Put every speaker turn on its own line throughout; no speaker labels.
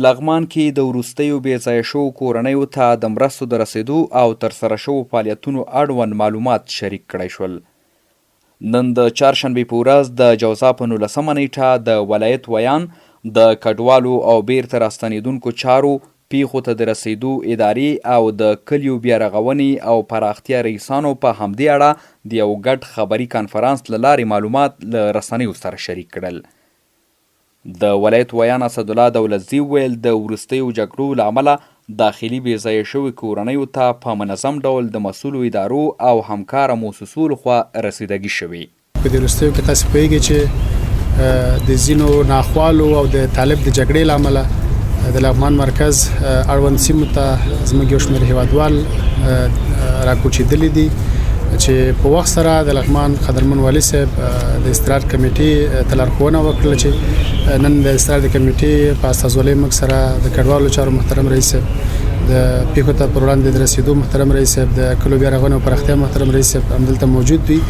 لغمان کې د وروستیو بې ځایه شوو کورنیو ته د مرستو د رسېدو او ترسره شوو فعالیتونو اړوند معلومات شریک کړای شول. نن د چهارشنبې په ورځ د جوزا په نولسمه نېټه د ولایت ویاند د کډوالو او بېرته راستنېدونکو چارو، پېښو ته د رسېدو ادارې او د کلیو بیارغونې او پراختیا رئیسانو په همدې اړه د یو ګډ خبري کانفرانس له لارې معلومات له رسنیو سره شریک کړل. د ولایت ویاند اسدالله دولتزي وویل، د وروستیو جګړو له امله داخلي بې ځایه شویو کورنیو ته په منظم ډول د مسؤلو ادارو او همکاره موسسو له خوا رسیدګي شوې.
په دې وروستیو کې تاسو پوهیږئ چې د ځینو ناخوالو او د طالب د جګړې له امله د لغمان مرکز اړوند سیمو ته زموږ یو شمېر هیوادوال راکوچېدلي دي چې په وخت سره د لغمان قدرمن والي صاحب د استقرار کمیټې ته لارښوونه وکړه چې نن د استقرار د کمیټې په استازولۍ موږ سره د کډوالو چارو محترم رئیس صاحب، د پیښو ته پر وړاندې د رسیدو محترم رئیس صاحب، د کلو بیا رغونې او پراختیا محترم رئیس صاحب همدلته موجود وي.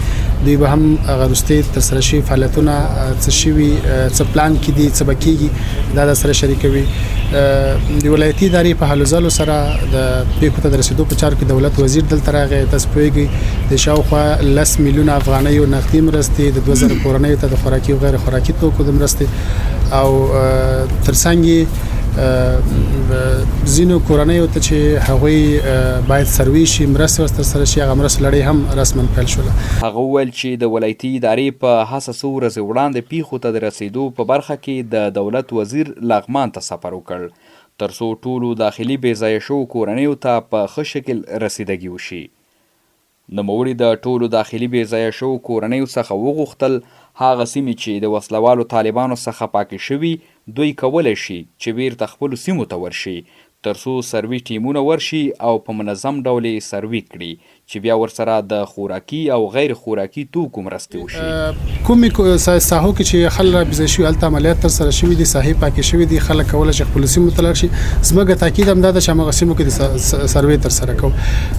دوی به هم هغه وروستي ترسره شوي فعالیتونه څه شوي، څه پلان کې دي، څه به کیږي، دا د سره شریکوي. د ولایتي ادارې په هلو ځلو سره د پیښو ته د رسیدو په چارو کې دولت وزیر دلته راغی. تاسو پوهیږئ د شاوخوا 10 میلیونه افغانیو نقدي مرستې، د 2000 کورنیو ته د خوراکي او غیر خوراکي توکو د مرستې او ترڅنګ ځینو کورنیو ته چې هغوی باید سروې شي، مرستې ورسره ترسره شي، هغه مرستو لړۍ هم رسما پیل شوله.
هغه وویل چې د ولایتي ادارې په هڅه څو ورځې وړاندې پېښو ته د رسېدو په برخه کې د دولت وزیر لغمان ته سفر وکړ، تر څو ټولو داخلي بې ځایه شوو کورنیو ته په ښه شکل رسیدګي وشي. نوموړي د ټولو داخلي بې ځایه شوو کورنیو څخه وغوښتل، هغه سیمې چې د وسله والو طالبانو څخه پاکې شوي، دوی کولی شي چې بېرته خپلو سیمو ته ورشي، تر څو سروي ټیمونه ورشي او په منظم ډول یې سروي کړي، چې بیا ورسره د خوراکي او غیر خوراکي توکو مرستې وشي.
کومې ساحو کې چې خلک را بېځایه شوي، هلته عملیات ترسره شوي دي، ساحې پاکې شوي دي، خلک کولی شي خپلو سیمو ته لاړ شي. زموږ تاکید هم دا ده چې هماغه سیمو کې د سروې ترسره کوو.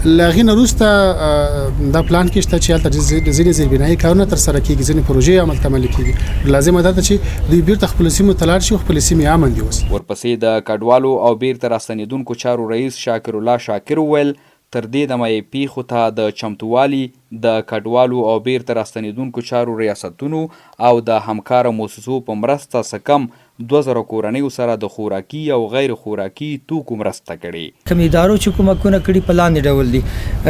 له هغې نه وروسته دا پلان کې شته چې هلته ځینې زیربنایي کارونه ترسره کېږي، ځینې پروژې هم هلته عملي کېږي. لازمه دا ده چې دوی بېرته خپلو سیمو ته لاړ شي او خپلې سیمې امن دي اوس.
ورپسې د کډوالو او بېرته راستنېدونکو چارو رئیس شاکرالله شاکر وویل، تر دې دمه یې پېښو ته د چمتووالي، د کډوالو او بېرته راستنېدونکو چارو ریاستونو او د همکاره موسسو په مرسته څه کم 2000 کورنیو سره د خوراکي او غیر خوراکي توکو مرسته کړې.
کوم ادارو چې کومکونه کړي په لاندې ډول دي،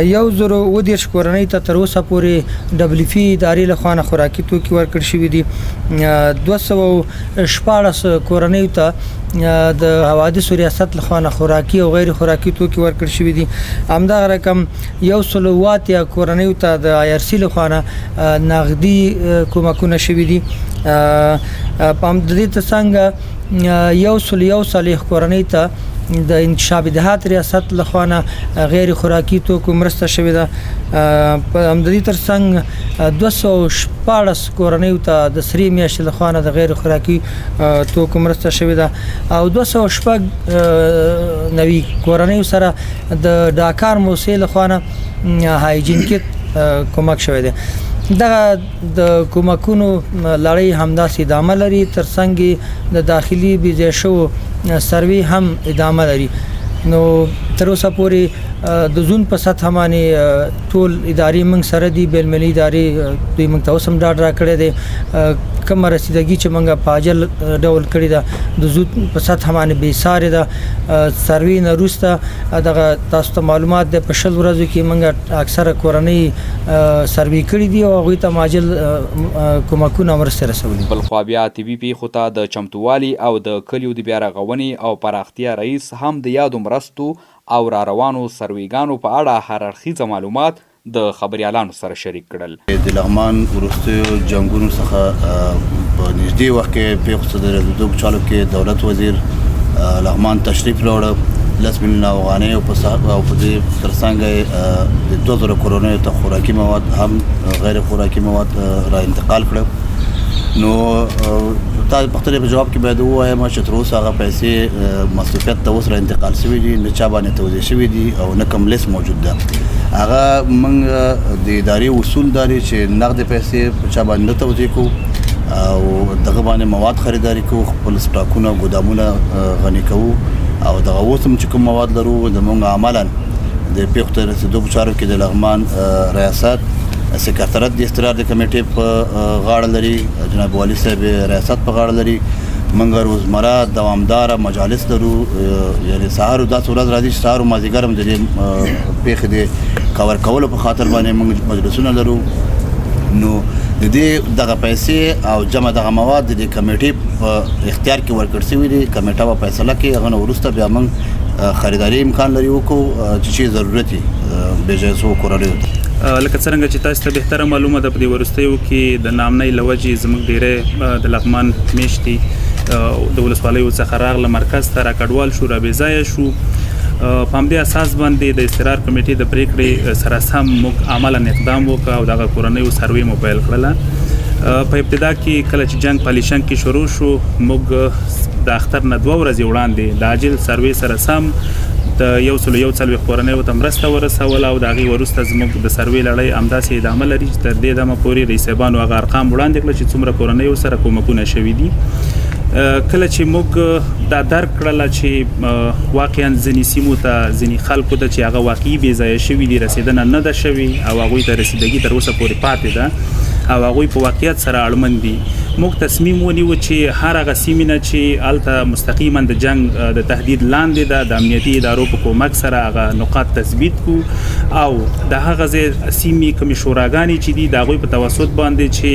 1037 کورنۍ ته تر اوسه پورې ډبلیو في ادارې له خوا نه خوراکي توکي ورکړ شوي دي، 216 کورنیو ته د حوادثو ریاست له خوا نه خوراکي او غیر خوراکي توکي ورکړ شوي دي، همدغه رقم 180 کورنیو ته د آی آر سي له خوا نه نغدي کومکونه شوي دي. په د دې ترڅنګ 141 کورنۍ ته د انکشاف دهات ریاست له خوا نه غیر خوراکي توکو مرسته شوې ده. په د دې ترڅنګ 216 کورنیو ته د سرې میاشتې له خوا نه د غیر خوراکي توکو مرسته شوې ده او 296 کورنیو سره د ډاکار موسسې له خوا نه هایجین کیت کومک شوی دی. دغه د کومکونو لړۍ همداسې ادامه لري، ترڅنګ د داخلي بې ځایه شوو سروې هم ادامه لري. نو تر اوسه پورې د زون په سطح باندې ټول ادارې موږ سره دي، بین المللي ادارې دوی موږ ته اوس هم ډاډ راکړی دی. کومه رسیدګي چې موږ په عاجل ډول کړې ده د زون په سطح باندې بې سارې ده. سروې نه وروسته دغه تاسو ته معلومات دی، په 20 ورځو کې موږ اکثره کورنۍ سروې کړې دي او هغوی ته عاجل کومکونه مرستې رسولي دي.
بلخوا بیا طبي پېښو ته د چمتووالي او د کلیو د بیارغونې او پراختیا رئیس هم د یادو مرستو او را روانو سروېګانو په اړه هر اړخیزه معلومات د خبریالانو سره شریک کړل.
د لغمان وروستیو جنګونو څخه په نږدې وخت کې پېښو ته د رسېدو په چارو کې دولت وزیر لغمان تشریف راوړ، 10 میلیونه افغانۍ او په دې ترڅنګ یې د 2000 کورنیو ته خوراکي مواد هم غیر خوراکي مواد را انتقال کړل. نو تا پوښتنې په جواب کې باید ووایم چې تر اوسه هغه پیسې مصروفیت ته اوس را انتقال شوي دي، نه چا باندې توزیع شوي دي او نه کوم لیست موجود ده. هغه موږ د ادارې اصول دا دي چې نغدې پیسې په چا باندې نه توزیع کوو. او دغه باندې مواد خریداري کوو، خپل سټاکونه او ګودامونه غني کوو او دغه اوس هم چې کوم مواد لرو د مونږ عملاً د پیښو ته رسیدو په چارو کې د لغمان ریاست سکرترت د اضطرار د کمیټې په غاړه لري، جناب والي صاحب ریاست په غاړه لري. موږ روزمره دوامداره مجالس لرو، یعنی سهار داسې ورځ راځي چې سهار او مازدیګر هم د دې پیښې د کور کولو په خاطر باندې موږ مجلسونه لرو. نو د دې دغه پیسې او جمع دغه مواد د دې کمیټې په اختیار کې ورکړ شوي دي. کمیټه به فیصله کوي، هغه نه وروسته بیا موږ خریداري امکان لري وکړو چې چې ضرورت یې بې ځایه شوو کورنیو ته.
لکه څرنګه چې تاسو ته بهتره معلومه ده، په دې وروستیو کې د ناامنۍ له وجې زموږ ډیری د لغمان میشتي د ولسوالیو څخه راغله مرکز ته، راکډوال شو، را بې ځایه شو. په همدې اساس باندې د اضطرار کمیټې د پریکړې سره سم موږ عملاً اقدام وکړ او دغه کورنیو سروې مو پیل کړله. په ابتدا کې کله چې جنګ په علیشنګ کې شروع شو، موږ د اختر نه 2 ورځې وړاندې د عاجل سروې سره سم د 141 کورنیو ته مرسته ورسوله او د هغې وروسته زموږ د سروې لړۍ همداسې ادامه لري چې تر دې دمه پورې رئیس صاحبانو هغه ارقام وړاندې کړل چې څومره کورنیو سره کومکونه شوي دي. کله چې موږ دا درک کړله چې واقعا ځینې سیمو ته ځینې خلکو ته چې هغه واقعي بې ځایه شوي دي رسېدنه نه ده شوې او هغوی ته رسیدګي تر اوسه پورې پاتې ده او هغوی په واقعیت سره اړمن دي، موږ تصمیم ونیو چې هر هغه سیمې نه چې هلته مستقیما د جنګ د تهدید لاندې ده د امنیتي ادارو په کومک سره هغه نقاط تثبیت کو او د هغه ځای سیمې کومې شوراګانې چې دي د هغوی په توسط باندې چې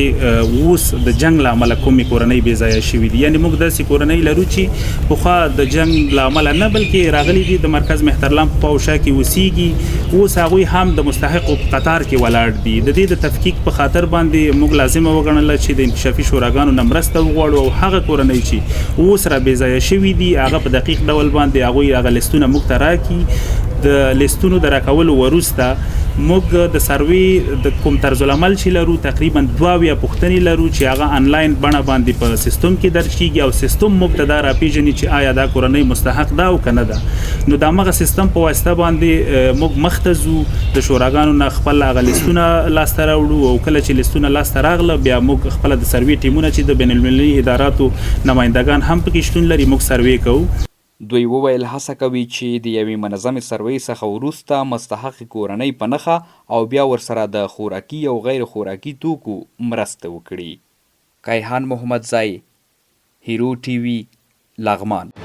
اوس د جنګ له امله کومې کورنۍ بې ځایه شوې دي، یعنې موږ داسې کورنۍ لرو چې پخوا د جنګ له امله نه بلکې راغلي دي د مرکز مهترلام په خواوشا کې اوسیږي، اوس هغوی هم د مستحقو په قطار کې ولاړ دي. د دې د تفکیک په خاطر باندې موږ لازمه وګڼله چې د انکشافي شوراګانو نه مرسته وغواړو او هغه کورنۍ چې اوس را بې ځایه شوي دي هغه په دقیق ډول باندې هغوی هغه لیستونه موږ ته راکړي. د لیستونو د راکولو وروسته موږ د سروې د کوم طرزالعمل چې لرو تقریبا 72 پوښتنې لرو چې هغه انلاین بڼه باندې په سیستم کې درج کیږي او سیستم موږ ته دا راپیژني چې آیا دا کورنۍ مستحق ده او که نه ده. نو د همغه سیستم په واسطه باندې موږ مخته ځو، د شوراګانو نه خپل هغه لیستونه لاسته راوړو او کله چې لیستونه لاسته راغله بیا موږ خپله د سروې ټیمونه چې د بین المللي اداراتو نمایندګان هم پکې شتون لري موږ سروې کوو.
دوی وویل، هڅه کوي چې د یوې منظمې سروې څخه وروسته مستحقې کورنۍ په نښه او بیا ورسره د خوراکي او غیر خوراکي توکو مرسته وکړي. کیهان محمدزی، هیرو ټي وي، لغمان.